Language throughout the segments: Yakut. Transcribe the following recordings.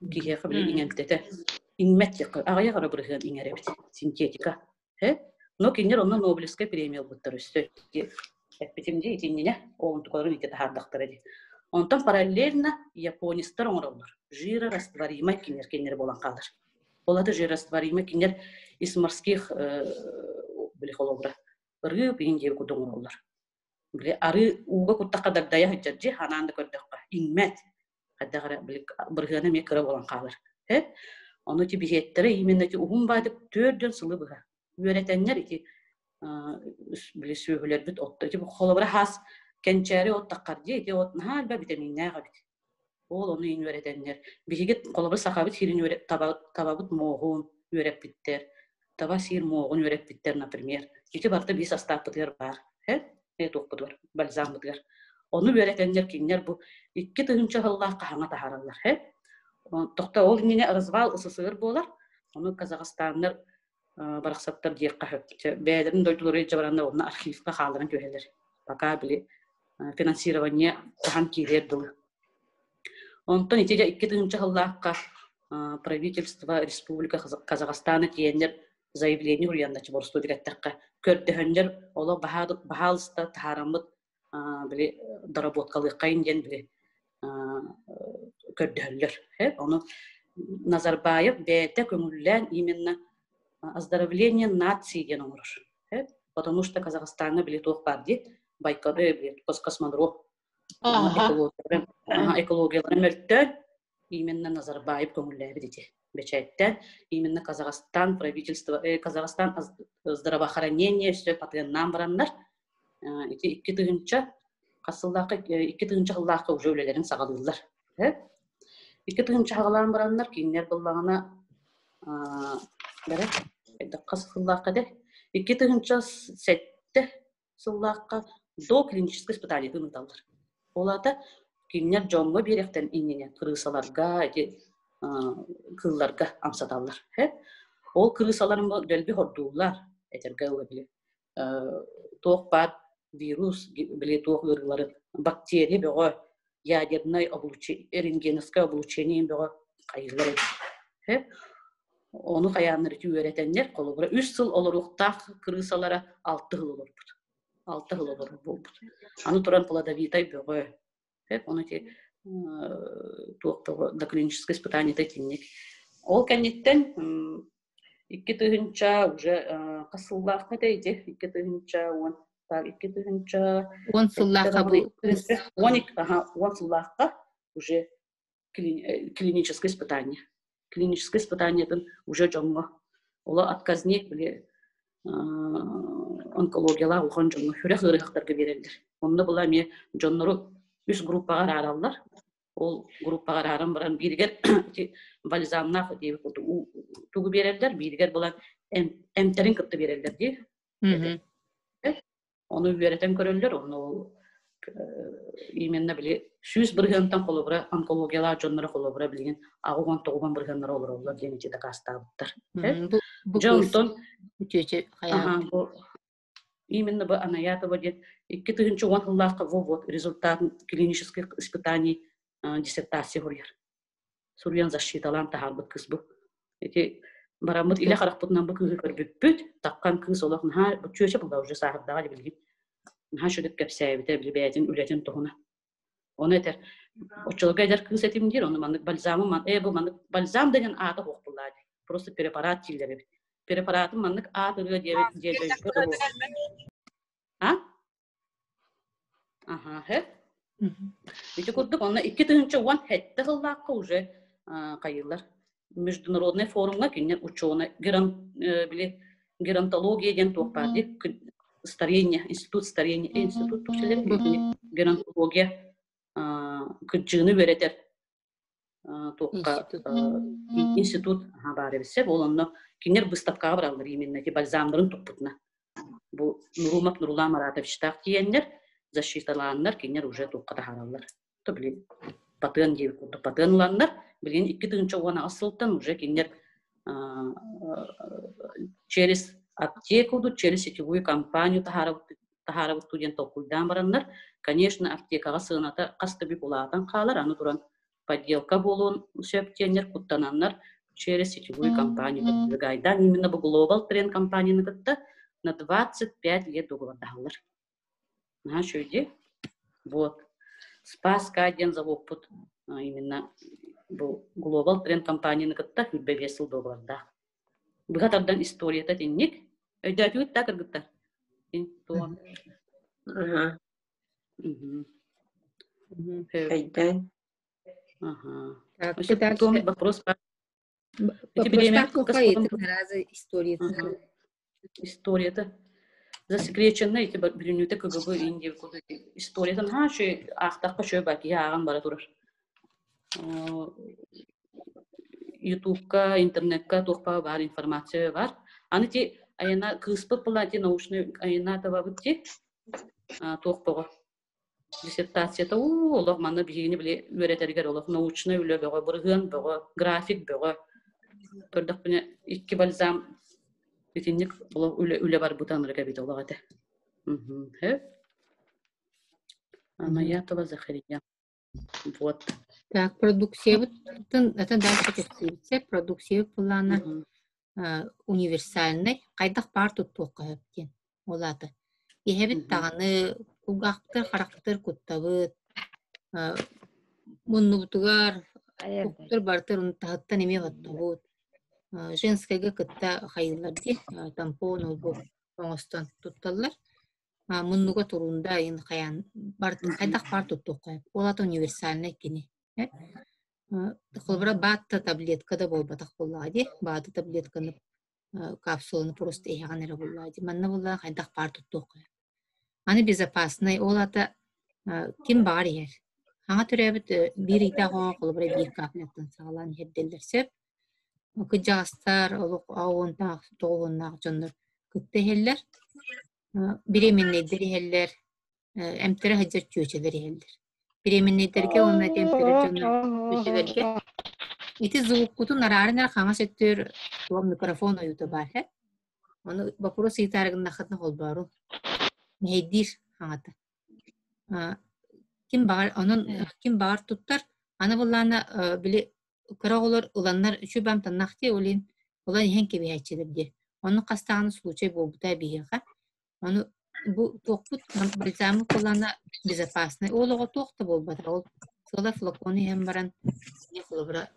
Киһиэхэ били иҥэмтэтэ иҥмэт диэххэ аҕыйах эрэ бырыһыан иҥэр эбит синтетика. Э? Но кинилэр онно Нобелевскай премия ылбыттар өссө эппитим дии итиннинэ оонтукаларын ити таһаардахтара дии. Онтон параллельно японецтар оҥороллор. Жирорастворимай кинилэр кинилэр буолан хаалар. Ол аты жирорастворимай кинилэр из морских били холобура ырыы иһин диэби курдук оҥороллор. Били арыы ууга куттахха дагдайа сылдьар дьи ханаан да көрдөххө иҥмэт. Хайдах эрэ били бырыһыана эмиэ кыра буолан хаалар. Э? Ону ити биһиэттэрэ именно ити уһун баадык 4 сылы быһа үөрэтэннэр ити били сүөһүлэрбит отто ити холобура хаас кэнчээри от таххар дии ити от наһаа элбэх витаминнээх эбит. Ол ону иин үөрэтэннэр биһиги холобур сахабыт сирин табабыт муоҕун үөрэппиттэр, таба сиир муоҕун үөрэппиттэр, например. Ити барыта биир састааппытыгар баар. Э туохпутугар, бальзаммытыгар. Ону үөрэтэннэр кинилэр бу 2000 сыллаах хаһаҥа таһаараллар. Э Тохто ол иннинэ развал СССР буолар. Ону Казахстаннар барахсаттар диэххэ сөп. Бэйэлэрин дойдулары илдьэ бараннар онно архивка хаалларан түһэллэр. Пока били финансирование хаһан киириэр дылы. Онтон ити дьэ 2000 сыллаахха правительство Республика Казахстана тиийэннэр заявление уруйанначчы боростуодик эттэххэ көрдөһөннөр олох баһаалыста таһаараммыт били доработкалыаххайын диэн били көрдөһөллөр. Ону Назарбаев бэйэтэ көҥүллээн именно оздоровление нации диэн оҥорор. Потому что Казахстаҥҥа били туох баар дии Байкалы космодром экологияларын мөлтөөн именно Назарбаев көҥүллээбит ити бэчээттэн именно Казахстан правительство Казахстан здравоохранение өссө патыаннаан бараннар ити 2000 хас сыллаахха 2000 сыллаахха уже үлэлэрин саҕалыыллар 2000 саҕалаан бараннар кинилэр буллаҕына бэрэ хас сыллаахха де 2007 сыллаахха до клинической испытаниетын ыыталлар. Ол аата кинилэр дьоҥҥо биэриэхтэн иннинэ кырыысаларга ити кыылларга амсаталлар. Ол кырыысаларын дэлби хордууллар этэргэ ыла били туох баар вирус били туох ыарыыларын бактерия бөҕө ядернай облучение рентгеновское облучение бөҕө хайыылар эбит. Ону хайааннар ити үөрэтэннэр, холобура, 3 сыл олоруохтаах кырыысалара 6 сыл олорбут. 6 сыл олорор буолбут. Аны туран плодовитай бөҕө. Ону ити туох бөҕө доклиническое испытание итинник. Ол кэнниттэн 2000 уже хас сыллаахха этэ ити 2010 так 2000 10 сыллаахха бу 10 сыллаахха уже клиническое испытание. Клиническое испытаниетын уже дьоҥҥо оло отказник били онкологиялаах улахан дьоҥҥо сүрэх ыарыһахтарга биэрэллэр. Онно була эмиэ дьоннору үс группаҕа араараллар. Ол группаҕа арааран баран бииригэр ити бальзамнаах диэбит курдук тугу биэрэллэр, бииригэр булан эмтэрин кытта биэрэллэр дии. Ону үөрэтэн көрөллөр, онно ол именно били 100%-тан холобура онкологиялаах дьонноро холобура билигин 89 бырыһыаннара олороллор диэн ити дакаастаабыттар. Дьэ онтон бу именно бу Анаятова диэн 2010 сыллаахха вот результат клинических испытаний диссертация суруйар. Суруйан защиталаан таһаарбыт кыыс бу. Ити бараммыт илэ харахпытынан бу кыыһы көрбүппүт, таххан кыыс олох наһаа чүөчэ буолла уже сааһырдаҕа билигин. Наһаа үчүгэй кэпсээбитэ били бэйэтин үлэтин туһуна. Ону этэр, оччолорго эдэр кыыс этим диир, ону маннык бальзамы бу маннык бальзам деген аата суох буоллаа дии. Просто препарат дииллэр эбит. Препаратын маннык аат ырыа диэбит диэбит А? Аха, сөп. Ити курдук онно 2017 сыллаахха уже хайыылар международный форумҥа кинилэр ученый били геронтология диэн туох баар дии старение институт старения институт геронтология кырдьыыны үөрэтэр туохха институт баар эбит сөп ол онно кинилэр выставкаҕа бараллар именно ити бальзамнарын туппутуна бу Нурумов Нурулан Маратовичтаах тиийэннэр защиталааннар кинилэр уже туохха таһаараллар то блин патыан диэбит курдук патыан ыланнар билигин 2018 сылтан уже кинилэр через аптеку через сетевую компанию таһаарабыт диэн толкуйдаан бараннар конечно аптекаҕа сыаната хас да бүк улаатан хаалар аны туран. Подделка буолуон сөп диэннэр куттананнар через сетевую компанию продвигайдаан именно бу Global Trend компанияны кытта на 25 лет договордаһаллар. Наһаа үчүгэй дии. Вот. Спаска диэн заводпут именно бу Global Trend компанияны кытта 25 сыл договордаах. Быһа тардан историята итинник. Өйдөөтүгүт да кыргыттар? Аха. Өйдөөн. Ага. Так, Өссө дальше. туом вопрос бар. Ити бириэмэ Вопростаах туохха ыйытык наразы историята. Историята. Засекреченная ити бүрүнүүтэ КГБ Индия курдук историятын наһаа үчүгэй аахтахха үчүгэй баар киһи ааҕан бара турар. Ютубка, интернетка туохпа баар информация бар. Аны ти айана кыыспыт была ти научный айана табабыт ти туох бөҕө диссертацията уу олох манна биһигини били үөрэтэригэр олох научнай үлэ бөҕө, бырыһыан бөҕө, график бөҕө. Көрдөхпүнэ икки бальзам итинник олох үлэ үлэ барбыта ынырык эбит олох этэ. Мхм. Анаятова Захария. Вот. Так, продукциябытын это дальше кэпсиибит. Продукциябыт былаана универсальнай, хайдах баар туттуохха сөп диэн. Ол аата иһэбит даҕаны, кулгаахпытыгар, харахпытыгар куттабыт, муннубутугар, куттар барытыгар таһыттан эмиэ хоттобут. Женскайга кытта хайыыллар дии, тампон ол-бу оҥостон тутталлар. Муннуга туруунда айын хайаан хайдах баар туттуохха сөп. Ол аата универсальнай кини. Холобура баатта таблетка да буолбатах буоллаҕа дии. Бааты таблетканы капсуланы просто иһэҕин эрэ буоллаҕа дии. Манна буоллаҕа хайдах баар туттуохха сөп. Аны безопасный, ол аата ким баҕар иһэр. Саҥа төрөөбүт биир ыйдаах оҕо холобура биир капляттан саҕалаан иһэрдэллэр сөп. Кырдьаҕастар, олох аҕа тоҕуһуннаах дьоннор кытта иһэллэр. Беременнэйдэр иһэллэр, эмтэрэ сылдьар чүөчэлэр иһэллэр. Беременнэйдэргэ уонна ити эмтэрэр дьоннор чүөчэлэргэ ити звуккутун арааран эрэ хаҥас өттүгэр туох микрофон ойуута баар һэ. Ону боппуруос ыйытаары гыннаххытына холбоору. Мэһэйдиир хаҥата. Ким баҕар онон ким баҕар туттар. Аны былаана били кыра оҕолор ыланнар үчүгэй амтаннаах дии, ол иһин ылан иһэн кэбиһээччилэр дии. Оннук хас даҕаны случай буолбута биһиэхэ. Ону бу туохпут бальзаммыт буоллаҕына безопасный. Ол оҕо туох да буолбата. Ол сыала флакону иһэн баран холобура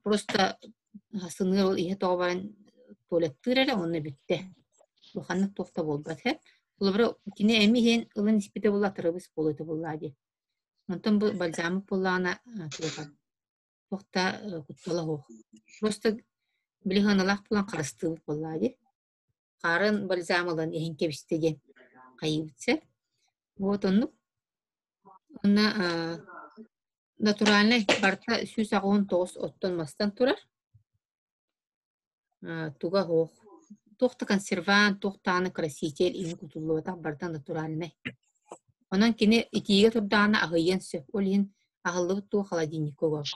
просто сыныар ол иһэ тоҕо баран туалеттыыр эрэ уонна бүттэ. Улаханнык туох да буолбат һэ. Холобура кини эми иһэн ылан испитэ буолла атырабыс буолуо этэ буоллаа дии. Онтон бу бальзаммыт буоллаҕына туох да куттала суох. Просто били сыаналаах буолан харыстыыбыт буоллаҕа дии. Хаарын бальзам ылан иһин кэбистэ диэн хайыыбыт сөп. Вот оннук. Уонна натуральнай барыта 189 оттон мастан турар. Туга суох. Туох да консервант, туох даҕаны краситель иһин кутуллубатах барыта натуральнай. Онон кини итиигэ турдаҕына аһыйыан сөп. Ол иһин аһыллыбыт туох холодильникка угабыт.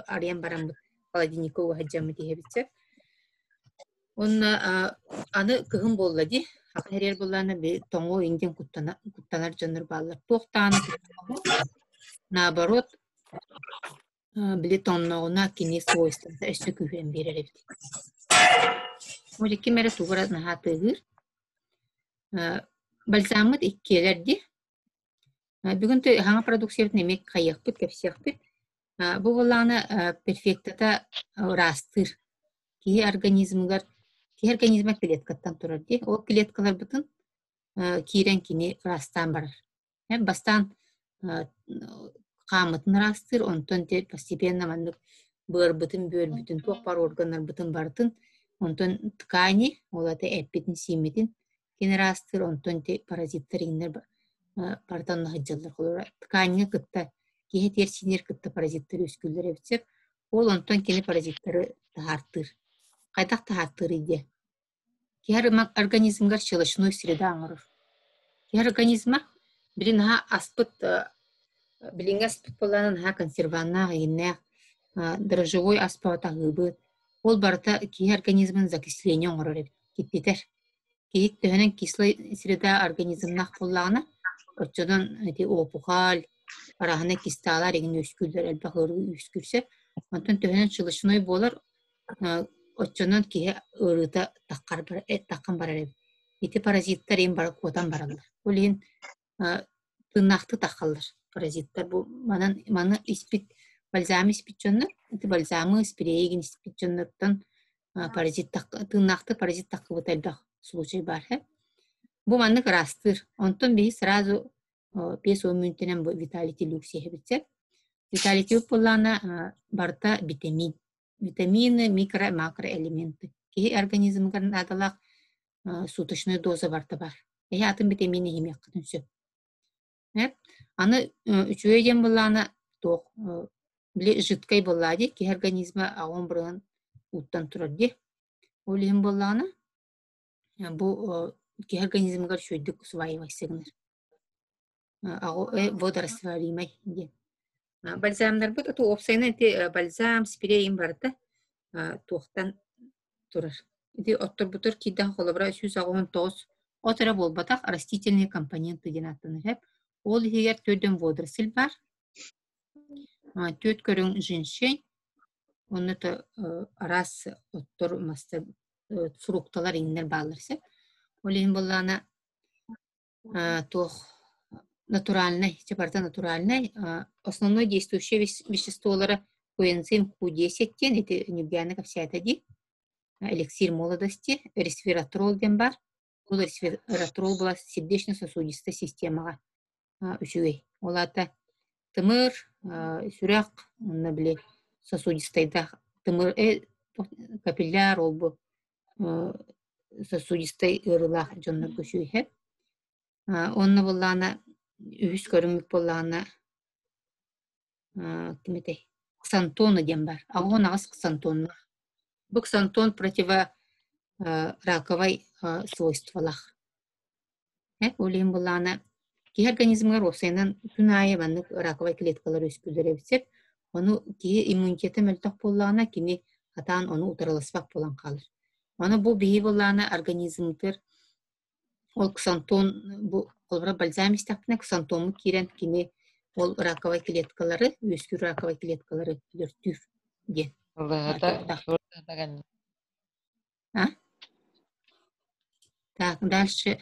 Арыйан бараммыт холодильникка уга сылдьаммыт иһэбит сөп. Уонна аны кыһын буолла дии. Аҕа эрэр буоллаҕына тоҥуу иҥдин куттанар дьоннор бааллар. Туох даҕаны наоборот Били тоҥноҕуна кини свойствота өссө күүһүрэн биэрэр эбит. Ол ким эрэ тугу эрэ наһаа тыаһыыр. Бальзаммыт иккиэлэр дии. Бүгүн хаҥа продукциябытын эмиэ хайыахпыт, кэпсиэхпит. Бу буоллаҕына перфектата ыраастыыр. Киһи организмыгар киһи организма клеткаттан турар дии. Ол клеткаларбытын киирэн кини ыраастаан барар. Бастаан хааммытын ыраастыыр, онтон постепенно маннык быарбытын, бүөрбүтүн, туох баар органнарбытын барытын, онтон ткани, ол аата эппитин-сииммитин кини ыраастыыр, онтон ити паразиттар иҥнэр барыта онно сылдьаллар. Холобура, тканьҥа кытта киһи этиэр-сиинигэр кытта паразиттар үөскүүллэр эбит сөп. Ол онтон кини паразиттары таһаартыыр. Хайдах таһаартыырый диэ? Киһи организмыгар щелочной среда оҥорор. Киһи организма били наһаа аспыт билиҥҥи аспыт буоллаҕына наһаа консерваннаах, иҥиннээх дрожжевой ас бөҕөтө аһыыбыт. Ол барыта киһи организмын закисление оҥорор эбит, киртитэр. Киһи төһөнөн кислай среда организмнаах буоллаҕына, оччонон ити опухоль, Арааһынай кистаалар игин үөскүүллэр, элбэх ыарыы үөскүүр сөп. Онтон төһөнөн щелочной буолар, оччонон киһи ыарыыта таххар таххан барар эбит. Ити паразиттар им бары куотан бараллар. Ол иһин тыыннаахтыы таххаллар паразиттар. Бу манан маны испит бальзамы испит дьоннор, ити бальзамы, спрейи игин испит дьоннортон паразит тыыннаахтыы паразит таххыбыта элбэх случай баар һэ. Бу маннык ыраастыыр. Онтон биһи сразу 50 мүнүүтэнэн бу Виталити Люкс иһэбит. Виталити буоллаҕына барыта витамин. Витамины, микро, макроэлементы. Киһи организмыгар наадалаах суточная доза барыта баар. Эһи атын витамин иһимиэххитин сөп. Аны үчүгэй диэн буоллаҕына туох били жидкай буоллаа дии киһи организма аҕын бырыһын ууттан турар дии. Ол иһин буоллаҕына бу киһи организмыгар үчүгэйдик усваивайся гынар. Водорастворимай диэн. Бальзамнарбыт ото уопсайынан ити бальзам, спрей им барыта туохтан турар. Ити отторбутугар киирдэххэ холобура 189 от эрэ буолбатах растительные компоненты диэн ааттанар сөп. Ол иһигэр төрдөн водоросль баар, түөрт көрүҥ женьшень, уонна то араас оттор мастар фрукталар иҥнэр бааллар сөп. Ол иһин буоллаҕына туох натуральнай, чэ барыта натуральнай. Основной действующее веществолара коэнзим Q10 диэн ити Ньургуйаана кэпсээтэ дии. Эликсир молодости, ресвератрол диэн баар. Ол ресвератрол была сердечно-сосудистай системаҕа үчүгэй. Ол аата тымыр, сүрэх, уонна били сосудистайдаах тымыр, капилляр ол бу сосудистай ыарыылаах дьоннорго сүөһэ. Онно буоллаҕына үһүс көрүҥмүт буоллаҕына ким этэй? Ксантона диэн баар. 88 ксантоннаах. Бу ксантон противораковай свойстволаах. Ол иһин буоллаҕына киһи организмыгар уопсайынан күн аайы маннык раковай клеткалар үөскүүллэр эбит сөп. Ону киһи иммунитета мөлтөх буоллаҕына, кини хатаан ону утарыласпат буолан хаалар. Ону бу биһи буоллаҕына организмытыгар ол ксантон бу холобура бальзам истэхпинэ ксантоммут киирэн кини ол раковай клеткалары, үөскүүр раковай клеткалары өлөртүүр диэн. А? Так, дальше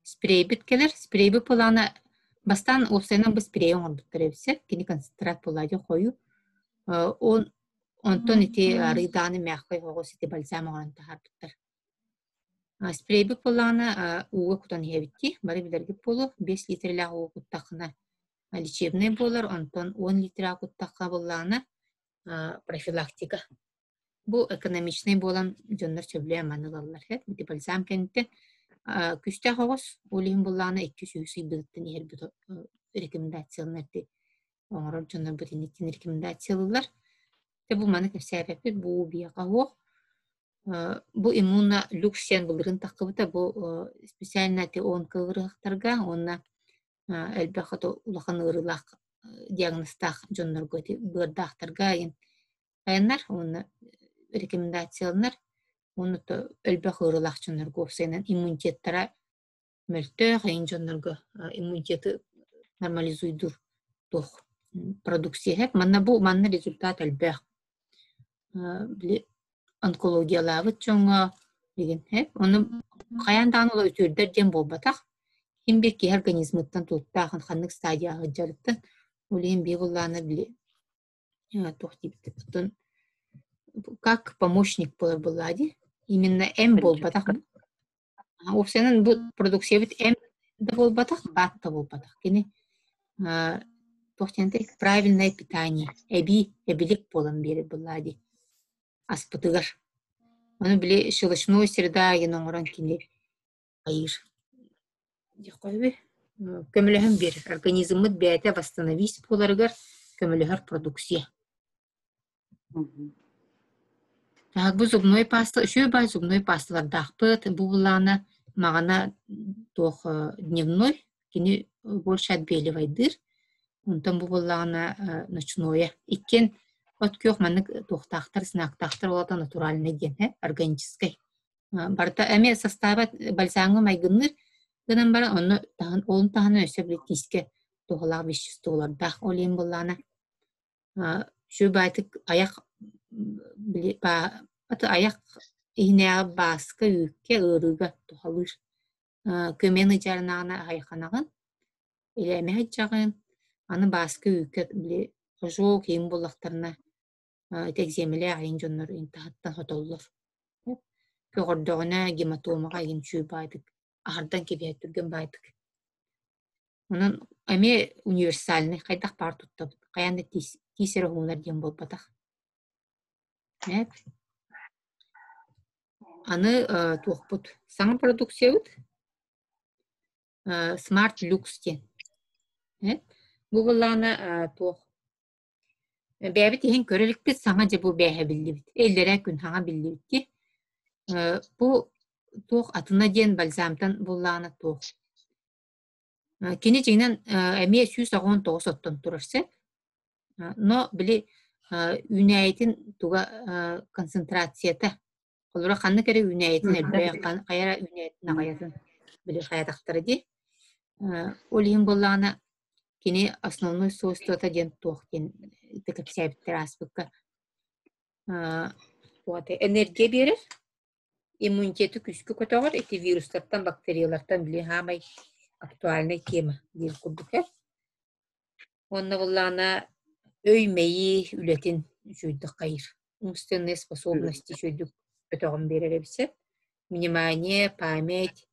спрейбит кэлэр. Спрейбит буолаана бастаан уопсайынан бу спрей оҥорбуттар эбит сөп. Кини концентрат буолаа дии хойуу. Он онтон ити арыйдааны мягкай оҕус ити бальзам оҥорон таһаарбыттар. Спрейбит буоллаҕына ууга кутан иһэбит дии. Бары билэргит буолуо. 5 литрэлээх ууга куттаххына лечебный буолар, онтон 10 литрэҕэ куттахха буоллаҕына профилактика. Бу экономичнай буолан дьоннор сөбүлээн маны ылаллар һэ. Ити бальзам кэнниттэн күстээх оҕус, ол иһин буоллаҕына 200 ыйбытыттан иһэрбит рекомендацияланар ити оҥорор дьоннорбут инниттэн рекомендациялыыллар. Дьэ бу маны кэпсээбэппит, бу биэҕэ суох. Бу иммуно люкс диэн былырыын таххыбыта, бу специально ити онко-ыарыһахтарга уонна элбэх улахан ыарыылаах диагнозтаах дьоннорго ити быардаахтарга айаннар уонна рекомендацияланар уонна элбэх ыарыылаах дьоннорго уопсайынан иммунитеттара мөлтөх эҥин дьоннорго иммунитеты нормализуйдуур туох продукция манна бу манна результат элбэх били онкологиялаабыт дьоҥҥо билигин ону хайаан даҕаны ол үтүөрдэр диэн буолбатах ким биир киһи организмыттан тутулуктаах ханнык стадияҕа сылдьарыттан ол иһин биир буоллаҕына били туох диэбит оттон как помощник буолар буоллаҕа дии именно эм буолбатах уопсайынан бу продукциябыт эм да буолбатах баат да буолбатах кини туох диэн правильное питание эбии эбилик буолан биэрэр буоллаҕа дии аспытыгар ону били щелочной среда диэн оҥорон кини хайыыр диэххэ көмөлөһөн биэрэр организммыт бэйэтэ восстановись буоларыгар көмөлөһөр продукция Так бу зубной паста үчүгэй баай зубной пасталардаахпыт бу былаана маҕана туох дневной кини больше отбеливайдыыр онтон бу буоллаҕына ночное иккиэн от күөх маннык туохтаахтар знактаахтар ол аата натуральный диэн ээ органическай Барыта эмиэ састааба бальзамҥа майгынныыр гынан баран онно таһын олун таһынан өссө били тиискэ туһалаах веществолардаах. Ол иһин буоллаҕына үчүгэй баайытык айах били айах иһинээҕи бааска, үүккэ, ыарыыга туһалыыр. Көмөн ыдьаарынаҕына аһайханаҕын, илээмэ сылдьаҕын, аны бааска үүккэ били ожог иһин буоллахтарына ити экземэлээх иһин дьоннор таһыттан сотоллор. Көҕөрдөҕүнэ гематомаҕа иһин үчүгэй баайытык аһардан кэбиһэр түргэн баайытык. Онон эмиэ универсальнай хайдах баар туттабыт, хайаан да тиис, тиис эрэ уһуунар диэн буолбатах. Эп. Аны туохпут саҥа продукциябыт Smart Lux диэн. Бу буоллаҕына туох Бэйэбит иһин көрө иликпит, саҥа дьэ бу бээһэ биллибит. Иллэрээ күн саҥа биллибит дии. Бу туох атына диэн бальзамтан буллаҕына туох. Кини дьиҥинэн эмиэ 189 оттон турар сөп. Но били үүнээйитин туга концентрацията Холобура ханнык эрэ үүнээйитин элбэх, хайа эрэ үүнээйитин аҕыйатын били хайатахтара дии. Ол иһин буоллаҕына кини основной свойствота диэн туох диэн кэпсээбиттэр ааспыкка. Энергия биэрэр, иммунитеты күүскэ көтөҕөр, ити вирустартан, бактериялартан били саамай актуальнай тема диир курдук ээ. Уонна буоллаҕына өй-мэйии үлэтин үчүгэйдик хайыыр. Умственные способности үчүгэйдик көтөҕөн биэрэр эбит сөп. Внимание, память,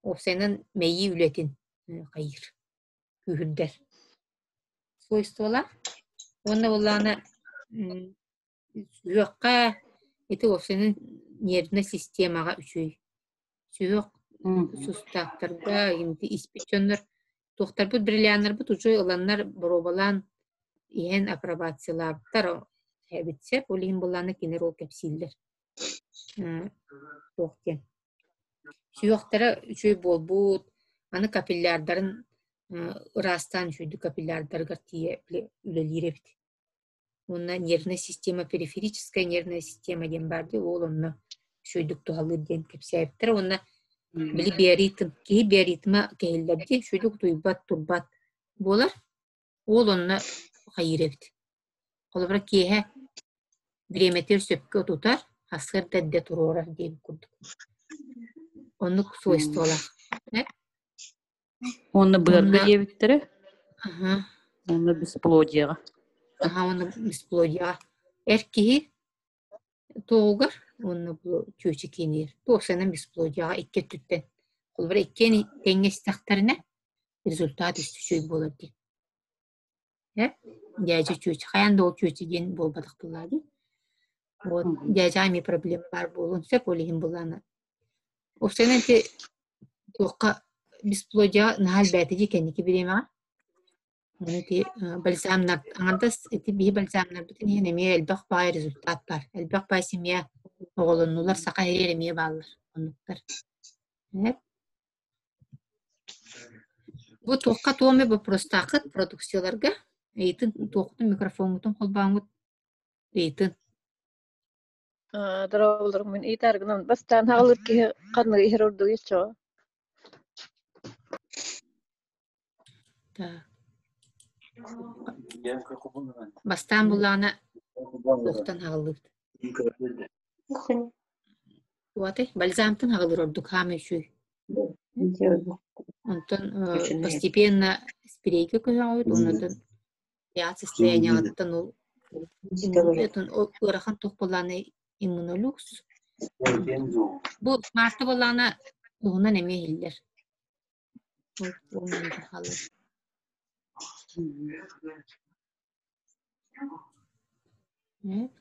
уопсайынан мэйии үлэтин хайыыр, күүһүрдэр. Свойстволаах. Уонна буоллаҕына сүһүөххэ ити уопсайынан нервнэй системаҕа үчүгэй. Сүһүөх сустаахтарга испит дьоннор туохтарбыт бриллианнарбыт уже ыланнар боруобалаан иһэн апробациялаабыттар эбит сөп. Ол иһин буоллаҕына кинилэр ол кэпсииллэр. Туох диэн. Сүһүөхтэрэ үчүгэй буолбут, аны капиллярдарын ыраастаан үчүгэйдик капиллярдарыгар тиийэ үлэлиир эбит. Уонна нервная система, периферическая нервная система диэн баар дии, ол онно үчүгэйдик туһалыыр диэн кэпсээбиттэр. Уонна били биоритм, киһи биоритма кэһиллэр дии, үчүгэйдик утуйбат, турбат буолар. Ол онно хайыыр эбит. Холобура, киэһэ бириэмэтигэр сөпкө утутар, сарсыарда эрдэ туруорар диэн курдук. Оннук свойстволаах. Уонна быарга диэбиттэрэ. Уонна бесплодиеҕа. Аха, уонна бесплодиеҕа. Эр киһи туоҕугар уонна бу чүөчэ киинигэр туохсанан бесплодиеҕа икки өттүттэн холобура иккиэн тэҥҥэ истэхтэринэ результат үчүгэй буолар диэн. Э? Дьээдьэ чүөчэ хайаан да ол чүөчэ диэн буолбатах буоллаа дии. Вот дьээдьэҕэ эмиэ проблема баар буолуон сөп ол иһин былаана. Уопсайынан ити туохха бесплодиеҕа наһаа элбээтэ дии кэнники бириэмэҕэ. Ону ити бальзамнар аҥардас ити биһи бальзамнарбытын иһин эмиэ элбэх баай результат баар. Элбэх баай семья оҕолоннулар, саха иһигэр эмиэ бааллар оннуктар. Бу туохха туох эмэ боппуруостааххыт продукцияларга? Ыйытын туоххутун микрофоҥҥутун холбооҥҥут ыйытын. Дорооболорум ыйытааргынан бастаан хаалыр киһи ханныгы иһэр ордугуй оччоҕо? Так. Бастаан буллаҕына туохтан аҕаллыбыт? Уотай, бальзамтан аҕалыр ордук хаамай үчүгэй. Онтон постепенно спирейгэ көһөҕүт, оннотон пиат состояниеҕыттан ол ыарахан туох буоллаҕына иммунолюкс. Бу маарта буоллаҕына туһунан эмиэ иһиллэр.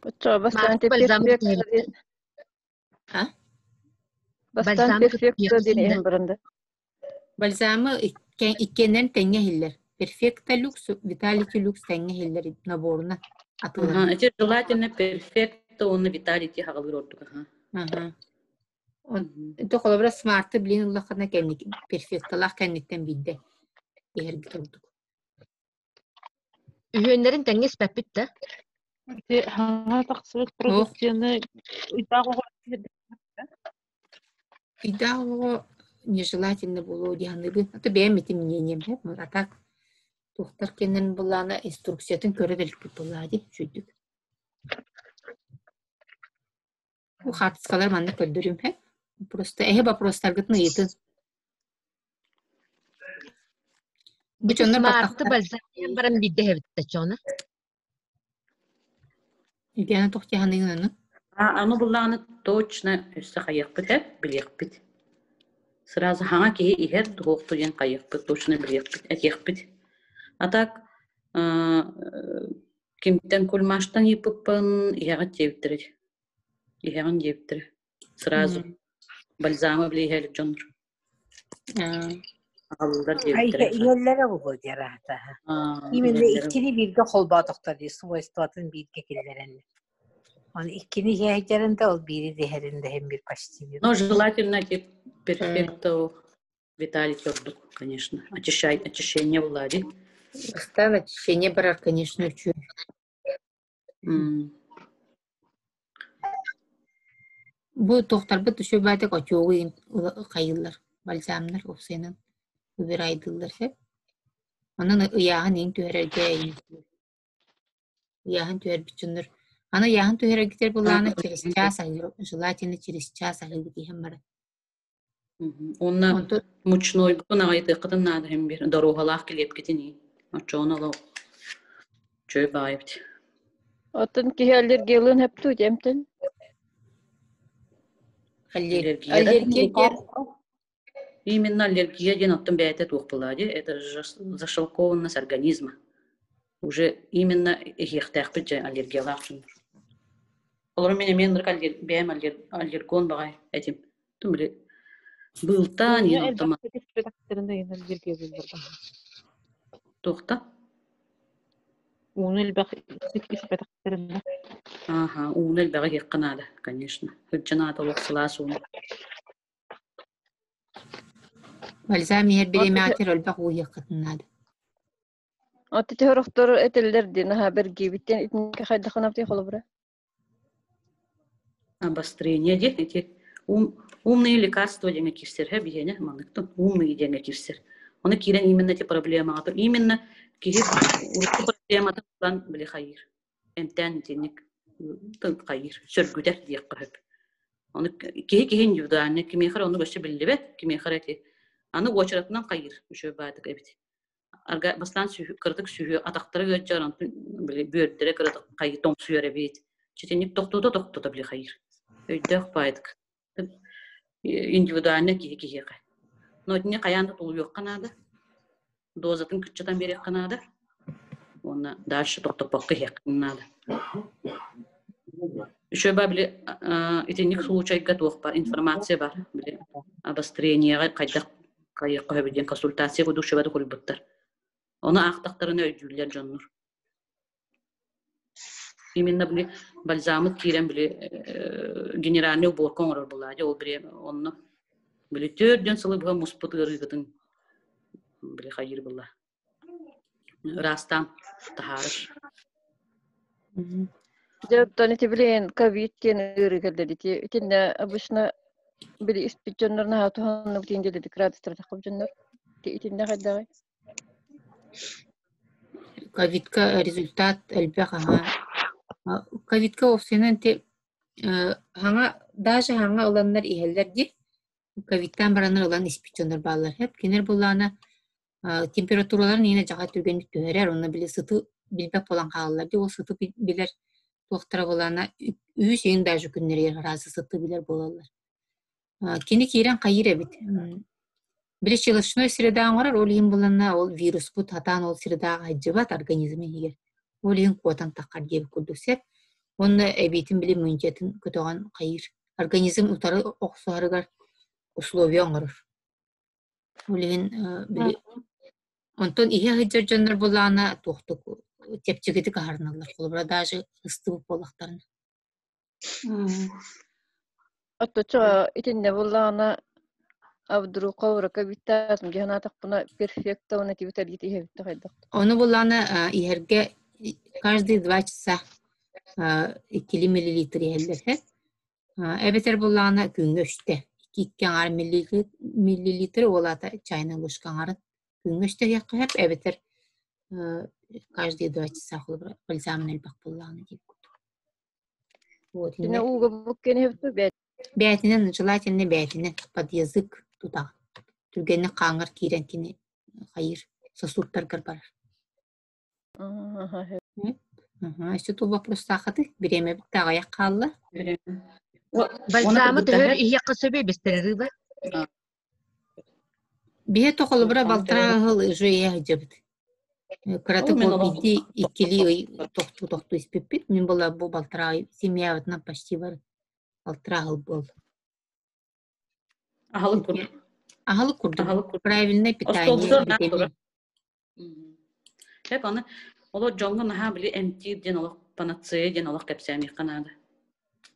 Оччоҕо бастаан Бальзам А? Бастаан Бальзам перфекто диэн иһэн баран да. Бальзамы иккиэннэрин тэҥҥэ иһиллэр. Перфекто люкс, Виталити люкс тэҥҥэ иһиллэр наборунан атыыланар. Ити желательно перфекто уонна Виталити хаҕалыыр ордук. Аха. Ити холобура смарты билин ыллаххына кэнники перфектолаах кэнниттэн биирдэ иһэргэ ордук. Үһүөннэрин тэҥҥэ испэппит да? Ити хаҥа тахсыбыт продукцияны ыйдаах оҕо Ыйдаах оҕо нежелательно буолуо дии саныыбын. А то бэйэм ити мнением а так. Туохтар кэннин буллаана инструкциятын көрө да иликпит буоллаа дии үчүгдүк. Бу хаартыскалар маннык көрдөрүм һэ. Просто эһи вопростаргытын ыйытын. Бу дьоннор Смарты баттахтар. бальзам баран биирдэ иһэбит чоно. Ильяна туох дьаһаныгын аны? А аны буллаҕына точно өссө хайыахпыт ээ, билиэхпит. Сразу хаҥа киһи иһэр туһуохту диэн хайыахпыт, точно билиэхпит, этиэхпит. А так кимтэн кульмаштан ыйыппыппын иһэҕит диэбиттэрэ Иһэҕин диэбиттэрэ. Сразу бальзамы били иһэ илик дьоннор. Аҕаллылар диэбиттэрэ. Иһэллэрэ буолуо диэн аата. Именно иккини бииргэ холбоотохтор дии свойствотын бииргэ киллэрэллэр. Оны иккини иһээйдэрин да ол биири иһэрин да иһин бир почти бир. Но желательно тип перфекто Виталий ордук, конечно. Очищай, очищение влади. Бастаан очищение барар, конечно, үчүгэй. Бу туохтарбыт үчүгэйдик очуогу хайыыллар, бальзамнар уопсайынан выбирайдыыллар сөп. Онон ыйааһын иҥ түһэрэргэ ыйааһын түһэрбит дьоннор аны ыйааһын түһэрэргитигэр былаана через час аһыыр желательно через час аһыыбыт иһэн баран. Уонна мучнойгутун аҕыйатыаххытын наада иһин биир доруоһалаах килиэпкитин иин. Оччоҕуна олох чөй баайбыт. Оттон киһи аллергиялыын сөптүү диэмтэн? Аллергия да? Аллергия Именно аллергия диэн оттон бэйэтэ туох буолаа дии, это же зашелкованность организма. Уже именно иһиэхтээхпит дьэ аллергиялаах дьоннор. Олору мин эмиэ ынырык бэйэм аллергон баҕай этим. Били быылтаан иһин оттома Туохта? Ууну элбэх испэтэхтэринэ. Ааха, ууну элбэҕи иһиэххэ наада, конечно. Сылдьан аата олох сылаас ууну. Бальзам иһэр бириэмэҕитигэр элбэх уу иһиэххитин наада. От ити сорохтор этэллэр дии наһаа бэргиибиттэн итинникэ хайдах гынабытый холобура? Обострение диэн ити умные лекарства диэҥҥэ киирсэр һэ биһиэнэ манныктан умные диэҥҥэ киирсэр. Ону киирэн именно эти проблемаҕа именно киһи урукку проблематын ылан били хайыыр. Эмтээн итинник хайыыр, сөргүтэр диэххэ сөп. Ону киһи киһи индивидуальный, кимиэхэ эрэ оннук өссө биллибэт, кимиэхэ эрэ ити аны уочаратынан хайыыр үчүгэй баайдык эбит. Арга бастаан кыратык сүһүө атахтара ыалдьар, онтон били бүөрдэрэ кыратык хайыы тоҥсуйар эбит. Читинник тохтото-тохтото били хайыыр. Өйдөөх баайдык. Индивидуально киһи киһиэхэ. Но итини хайаан да тулуйуохха наада. Дозатын кыччатан биэриэххэ наада. Уонна дальше тохтоппокко иһиэххэ наада. Еще ба били итинник случайга туох бар информация бар били обострениеҕа хайдах хайыахха сөбүй диэн консультация курдук шөбө да курйбуттар. Ону аахтахтарына өйдүүллэр дьоннор. Именно били бальзамыт киирэн били генеральный уборка оҥорор буолаа дьэ ол били онно били төрдүөн сылы быһа муспут ыарыыгытын били хайыыр буолла ыраастаан таһаарар. Дьэ, оттон ити билигин ковид диэн ыарыы кэллэ ити. Итиннэ обычно били испит дьоннор наһаа туһанныбыт диэн диэри градустара дьоннор. Итиннэ хайдаҕый? Ковидка результат элбэх аһа. Ковидка вовсенан ити хаҥа даже хаҥа ыланнар иһэллэр дии. Ковидтаан бараннар ылан испит дьоннор бааллар. Хэп кинилэр буоллаҕына температураларын иһинэ дьаҕа түргэнник түһэрэр уонна били сыты билбэт буолан хаалаллар дии ол сыты билэр туохтара буоллаҕына үһүс ыйын даже күннэригэр араас сыты билэр буолаллар. Кини киирэн хайыыр эбит били щелочной среда оҥорор ол иһин буланна ол вируспут сатаан ол средаҕа сылдьыбат организм иһигэр ол иһин куотан таххар диэбит курдук сөп уонна эбиитин били иммунитетын көтөҕөн хайыыр организм утары охсуһарыгар условия оҥорор Ол иһин били онтон иһэ сылдьар дьоннор буоллаҕына туохтук чэпчэкитик аһарыналлар холобура даже ыстыбыт буоллахтарына. Отточо итиннэ буоллаҕына Абдурукка урака бүттаатым дии санаатахпына перфекта уонна тибит эргит иһэбит хайдах. Ону буоллаҕына иһэргэ каждые 2 часа 2 миллилитр иһэллэр һэ. Эбэтэр буоллаҕына күҥҥэ үстэ, икки аҥаар миллилитр, ол аата чайная ложка аҥарын күҥҥэ үстэ иһиэххэ сөп эбэтэр Каждые 2 часа холобура бальзамын элбэх буоллаҕына диир курдук. Вот Итиннэ ууга буккен иһэбит бэт. Бээтинэн, желательно бээтинэн под язык тутаҕын. Түргэнник хааҥҥар киирэн кини хайыыр, сосудтаргар барар. Өссө тул вопростааххытый? Бириэмэбит да аҕыйах хаалла. Бальзамы төһөр иһиэххэ сөбүй без перерыва? Биһи тохолубура балтараа ыһыл уже иһэ сылдьабыт. Кыратык ол биирдии иккилии ый тохтуу-тохтуу испиппит. Мин була бу балтараа ый семьябытынан почти бар балтараа ыһыл буолла. Аһылык курдук. Аһылык курдук. Правильное питание, витамин. Эп аны олох дьоҥҥо наһаа били эмтиир диэн олох панацея диэн олох кэпсээмиэххэ наада.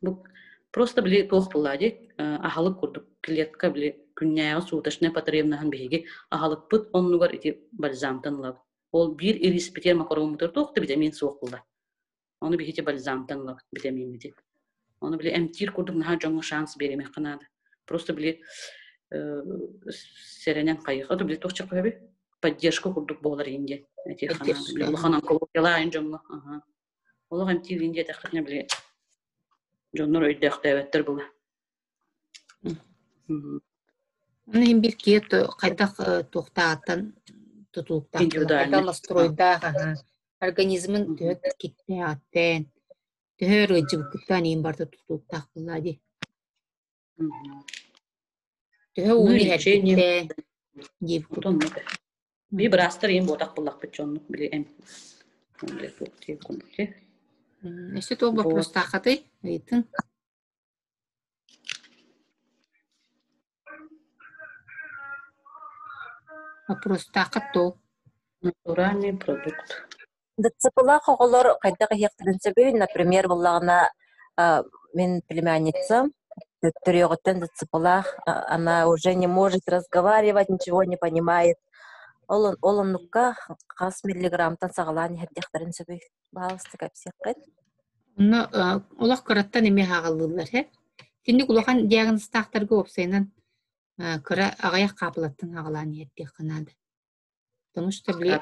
Бу просто били туох буоллаа дии аһылык курдук клетка били күннээҕи суточнай потребноһын биһиги аһылыкпыт оннугар ити бальзамтан ылабыт. Ол биир ириспитигэр макароммутугар туох да витамин суох буолла. Ону биһиги бальзамтан ылабыт витамиммитин. Ону били эмтиир курдук наһаа дьоҥҥо шанс биэримиэххэ наада. Просто били сэрэнэн хайыха били туох чакыһаби поддержка курдук буолар индия этиэххэ наада. Били улахан онкологиялаах дьоҥҥо. Олох эмтиир индия диэтэххитинэ били дьоннор өйдөөхтөөбөттөр була. Ону иһин биир киһи хайдах туохтааҕыттан тутулуктаах хайдах настройдаах организмын төһө киттээҕиттэн, төһө ыалдьыбыккыттан иһин барыта тутулуктаах буоллаа дии. Төһө ууну иһэрбиттэн диэбит курдук. Би быраастар иһин буотах буллахпыт дьоннук били эм Өссө туох боппуруостааххытый? Ыйытын. Вопростааххыт дуо? Натуральный продукт. ДЦП-лаах оҕолор хайдах иһиэхтэрин сөбүй? Например, буоллаҕына, мин племянницам төрүөҕүттэн ДЦП-лаах, она уже не может разговаривать, ничего не понимает. Ол, ол оннукка хас миллиграммтан саҕалаан иһэрдиэхтэрин сөбүй? Баһаалыста кэпсиэххит. Онно олох кыраттан эмиэ ааҕыллыыллар ээ. Итинник улахан диагнозтаахтарга уопсайынан кыра аҕыйах хаапылаттан аҕалаан иһэрдиэххэ наада. Потому что били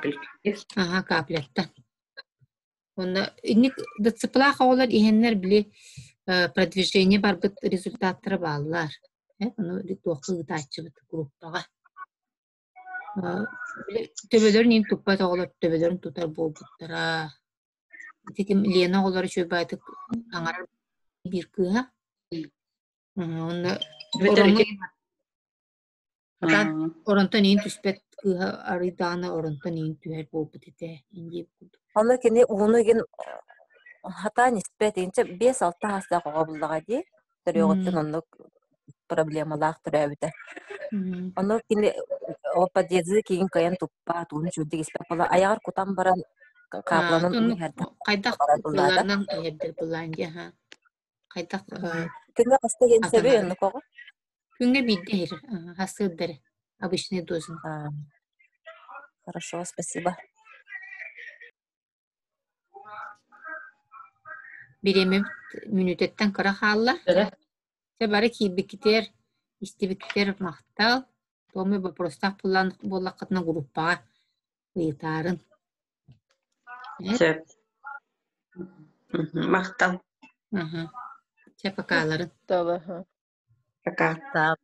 аха капляттан. Онно инник ДЦП-лаах оҕолор иһэннэр били продвижение барбыт результаттара бааллар. Ону туохха ыытааччыбыт группаҕа. Били төбөлөрүн иһин туппат оҕолор төбөлөрүн тутар буолбуттара. Ити ким Лена оҕолоро үчүгэй баҕайытык аҥарар биир кыыһа. Уонна оронтон иһин түспэт кыыһа арыйдаҕына оронтон иһин түһэр буолбут этэ диэбит курдук. Онно кини ууну игин хатаан испэт, инчэ 5-6 саастаах оҕо буллаҕа дии. Төрүөҕүттэн оннук проблемалаах төрөөбүтэ. Ону кини ол подъезды киин кыайан туппат, ууну үчүгэйдик испэт буола айаҕар кутан баран хаапыланан ууну иһэрдэ. Хайдах кылларынан иһэрдэр былаан дии аха. Хайдах Күҥҥэ хаста иһэн сөбүй оннук оҕо? Күҥҥэ биирдэ иһэр, сарсыарда эрэ, обычный доза. Хорошо, спасибо. Бириэмэбит мүнүүтэттэн кыра хаалла. Чэ бары киирбиккитигэр, истибиккитигэр махтал. Туом вопростаах буоллаххытына группаҕа ыйытаарын. Сөп. Махтал. Чэ, покаларын. Махтал. Пока. Махтал.